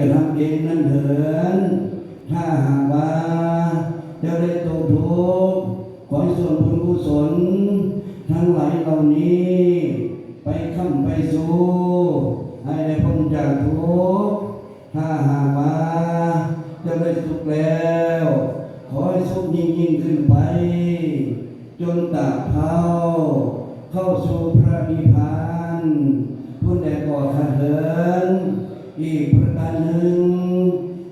ກະທຳເອງນັ້ນເທີນ. ຖ້າຫາກວ່າເຈົ້າໄດ້ຕົກທຸກ, ຂໍໃຫ້ສ່ວນບຸນກຸສົນທັງຫຼາຍເຫຼົ່ານີ້ໄປຄ້ຳໄປຊູ ໃຫ້ໄດ້ພົ້ນຈາກທຸກ. ຖ້າຫາກວ່າເຈົ້າໄດ້ສຸກແລ້ວ, ຂໍໃຫ້ສຸກຍິ່ງໆຂຶ້ນໄປ ຈົນຕາບເທົ່າເຂົ້າສູ່ພະນິບພານພຸ້ນແດ່ກໍຂ້າເທີນ. ອີກປະການໜຶ່ງ,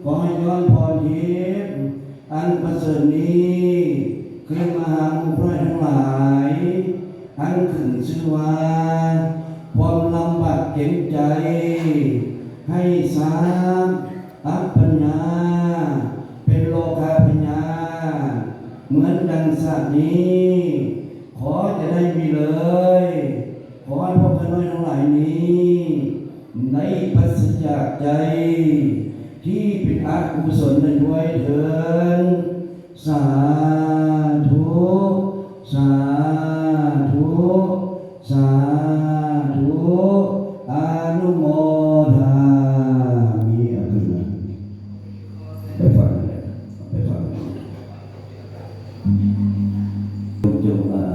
ຂໍໃຫ້ຍ້ອນພອນທິບອັນປະເສີດນີ້ ຄືມະຫາມຸດທັງຫຼາຍ ອັນຂຶ້ນຊື່ວ່າ ຄວາມລຳບາກເຕັມໃຈ ໃຫ້ຊາກອັບປັນຍາ ເປັນໂລຄາພະຍາດ ເໝືອນດັ່ງຊາດນີ້ ຂໍຈະໄດ້ມີເລີຍ. ຂໍໃຫ້ພວກຂ້ານ້ອຍທັງຫຼາຍນີ້ ໄດ້ປາສຈາກໃຈທີ່ເປັນອະກຸສົນນັ້ນດ້ວຍເທີນ. ສາທຸ ສາທຸ ສາທຸ ອະນຸໂມທາມິ. ເອົາຂຶ້ນມາ ໄປຟັງ ໄປຟັງ ຈົງ ຈົງ ອາ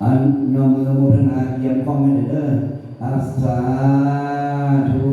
ອັນ ຍົກມືອະນຸໂມທະນາ ກຽມຄອມເມັນເດີ. ອາ ສາທຸ